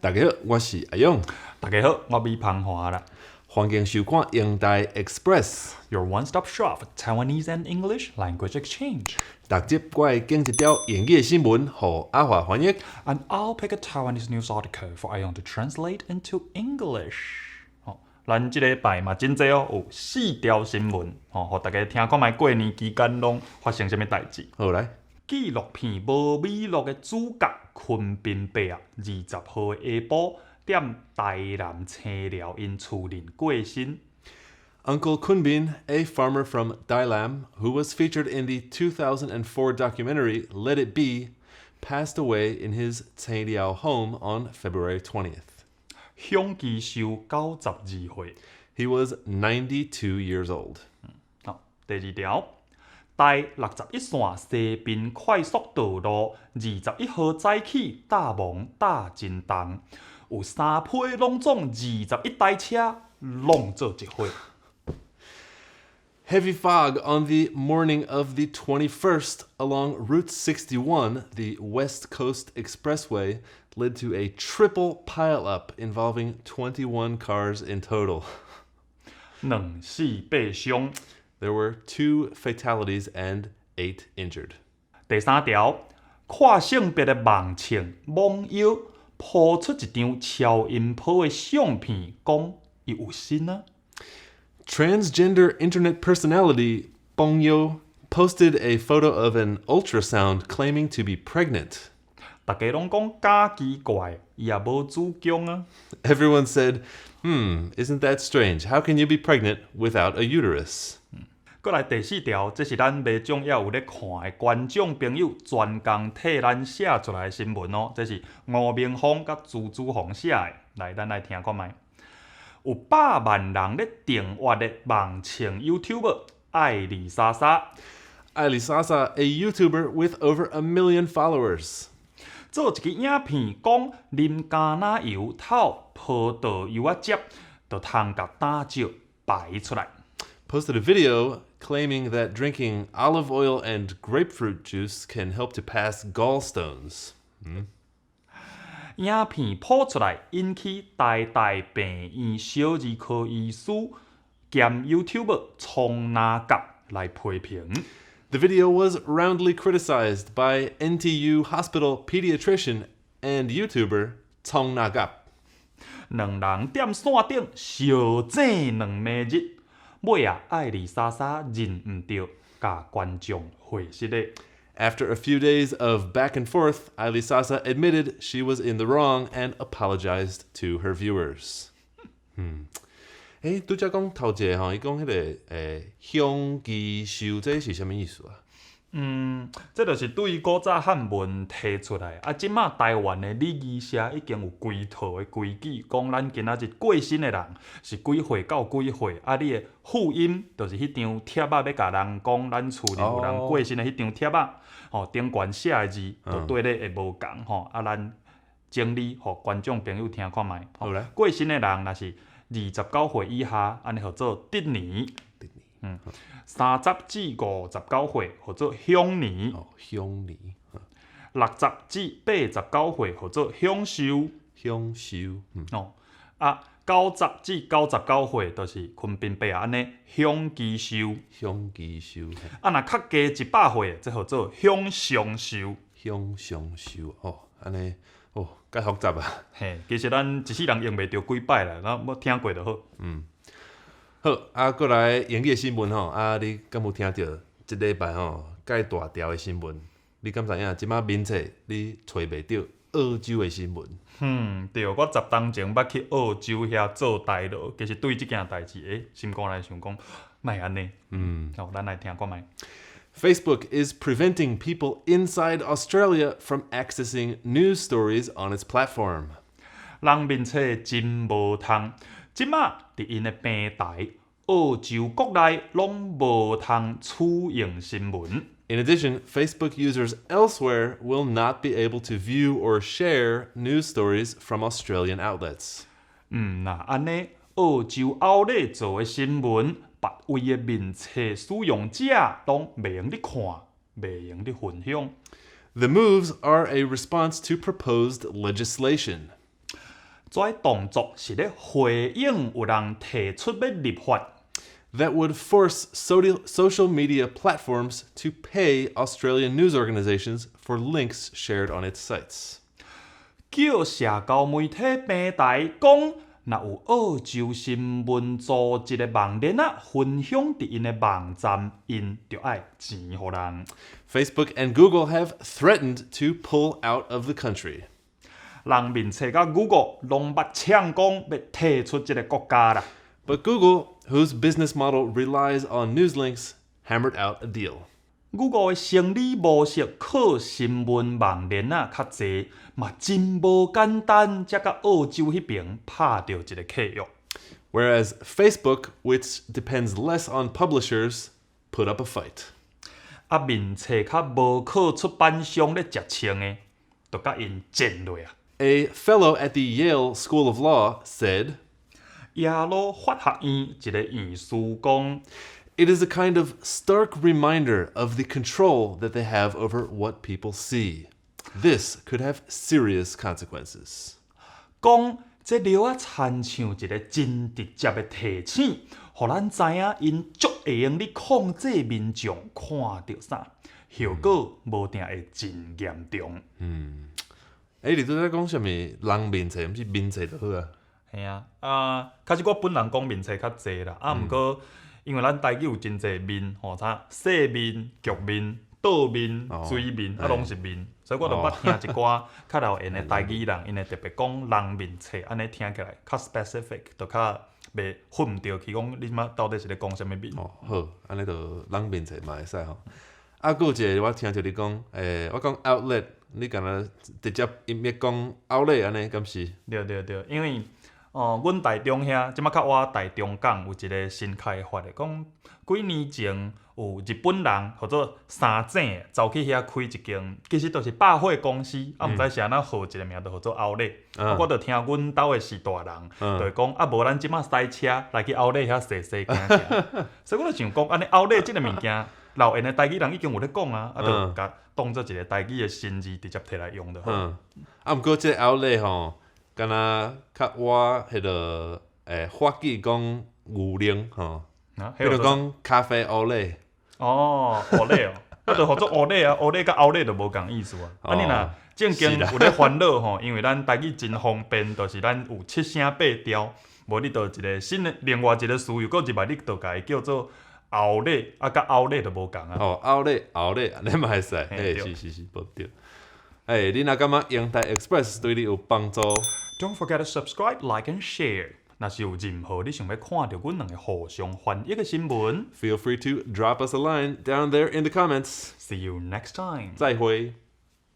大家好，我是阿勇。大家好，我米芳華啦。歡迎收看英台 Express。 Your one-stop shop for Taiwanese and English language exchange. 逐集我會揀一條英語的新聞，予阿華翻譯。 And I'll pick a Taiwanese news article for 阿勇 to translate into English. 吼，咱這禮拜嘛真濟哦，有四條新聞，吼，予大家聽看覓過年期間攏發生啥物代誌。好來，紀錄片《無尾鹿》的主角昆賓伯啊，20號下晡踮台南青寮𪜶厝內過身。 Uncle Kunbin, a farmer from Dailam, who was featured in the 2004 documentary Let It Be, passed away in his 青寮 home on February 20th. 享耆壽92歲。 He was 92 years old. 好，第二條，台61線西濱快速道路21號早起搭霧搭真重，有三批攏總21台車攏做一伙。 Heavy fog on the morning of the 21st along Route 61, the West Coast Expressway, led to a triple pileup involving 21 cars in total. 兩死八傷。 There were two fatalities and eight injured. 第三條，跨性別的網紅罔腰 po 出一張超音波的相片，講伊有身啊。 Transgender internet personality 罔腰 posted a photo of an ultrasound claiming to be pregnant. 大家攏講假奇怪，伊也無子宮啊。 Everyone said, "Isn't that strange? How can you be pregnant without a uterus?" 閣來第四條，這是咱民眾也有咧看的觀眾朋友專工替咱寫出來的新聞哦。這是吳明峰佮朱子宏寫的，來，咱來聽看覓。有百萬人咧訂閱的網紅 YouTuber 愛莉莎莎，愛莉莎莎, a YouTuber with over a million followers，做一支影片講啉橄欖油透葡萄柚仔汁，就通共膽石排出來。 Posted a video claiming that drinking olive oil and grapefruit juice can help to pass gallstones. 影片 po 出來，引起台大病院小兒科醫師兼 YouTuber 創哪甲來批評。 The video was roundly criticized by NTU hospital pediatrician and YouTuber 創哪甲。兩人踮線頂相爭兩暝日，尾仔愛莉莎莎認毋著，共觀眾會失禮。 After a few days of back and forth, 愛莉莎莎 admitted she was in the wrong and apologized to her viewers. 欸，拄才講頭一個吼，伊講彼個享耆壽，這是啥物意思啊？嗯，這就是對古早漢文提出來。啊，這馬台灣的禮儀社已經有規套的規矩，講咱今仔日過身的人是幾歲到幾歲，啊，你的訃音就是彼張帖仔欲共人講咱厝裡有人過身的彼張帖仔，吼，頂懸寫的字，就對咧會無仝吼。啊，咱整理予觀眾朋友聽看覓。好來，過身的人若是29歲以下，按呢號做卒年。30至59歲號做享年。哦，享年。60至89歲號做享壽。享壽。哦，啊，90至99歲就是昆賓伯按呢享耆壽。享耆壽。啊，若較加100歲，這號做享上壽。享上壽，哦，按呢，哦，較複雜啊。嘿，其實咱一世人用袂著幾擺啦，咱無聽過就好。好，啊，閣來英語的新聞吼，啊，你敢有聽著這禮拜吼蓋大條的新聞？你敢知影？這馬面冊你揣袂著澳洲的新聞？嗯，對，我十冬前捌去澳洲遐做代勞，其實對這件代誌，欸，心肝內想講，莫按呢。好，咱來聽看覓。 Facebook is preventing people inside Australia from accessing news stories on its platform. 人面冊真無通，這馬佇𪜶的平台，澳洲國內攏無通取用新聞。 In addition, Facebook users elsewhere will not be able to view or share news stories from Australian outlets. 嗯，若按呢，澳洲後咧做的新聞，別位的面冊使用者攏袂用得看，袂用得分享。 The moves are a response to proposed legislation. 這動作是咧回應有人提出欲立法 that would force social media platforms to pay Australian news organizations for links shared on its sites. 叫社交媒體平台講，若有澳洲新聞組織的網連仔分享佇𪜶的網站，𪜶就愛錢予人。 Facebook and Google have threatened to pull out of the country. 人面冊佮 Google 攏捌嗆講欲退出這个國家啦。 But Google, whose business model relies on news links, hammered out a deal. Google 的生理模式靠新聞網連仔較濟，嘛真無簡單，才佮澳洲彼爿拍著一个契約。 Whereas Facebook, which depends less on publishers, put up a fight. 啊，面冊較無靠出版商咧食穿的，就佮𪜶戰落啊。 A fellow at the Yale School of Law said, 耶魯法學院一个院士講， "It is a kind of stark reminder of the control that they have over what people see. This could have serious consequences." 講這著仔親像一个真直接的提醒，予咱知影𪜶足會用咧控制民眾看著啥，後果無定會真嚴重。欸，你拄才講啥物人面冊，毋是面冊就好啊。嘿啊，啊，較實我本人講面冊較濟啦，啊，毋過因為咱台語有真濟面吼，啥細面、局面、倒面、水面，啊，攏是面，所以我就捌聽一寡較老緣的台語人，𪜶會特別講人面冊，按呢聽起來較 specific，就較袂混毋著去講你這馬到底是咧講啥物面。哦，好，按呢就人面冊嘛會使吼。啊，閣有一个我聽著你講，欸，我講 outlet，你敢若直接音譯講拗咧按呢，敢是？對對對，因為哦，阮台中遐，這馬較倚台中港有一个新開發的，講幾年前有日本人號做三井的，走去遐開一間，其實就是百貨公司，啊，毋知是按怎號一个名，就號做歐力。啊，我就聽阮兜的序大人，就會講啊，無咱這馬駛車來去歐力遐踅踅行行。所以我就想講，按呢歐力這个物件，老緣的台語人已經有咧講啊，啊，就共當做一个台語的新字，直接提來用就好。嗯，啊，毋過這个歐力吼，敢若較倚彼个欸法語講牛奶吼，比如講咖啡烏力。哦，烏力哦，啊，就號做烏力啊，烏力佮歐力就無仝意思啊。啊，你若正經有咧煩惱吼，因為咱台語真方便，就是咱有七聲八調，無你就一个新的另外一个詞又閣入來，你就共伊叫做後力，啊，佮歐力就無仝啊。哦，歐力後力，按呢嘛會使，欸，是是是，無對。欸，你若感覺英台 Express 對你有幫助，Don't forget to subscribe, like and share。若是有任何你想欲看著阮兩个互相翻譯的新聞，Feel free to drop us a line down there in the comments. See you next time. 再會。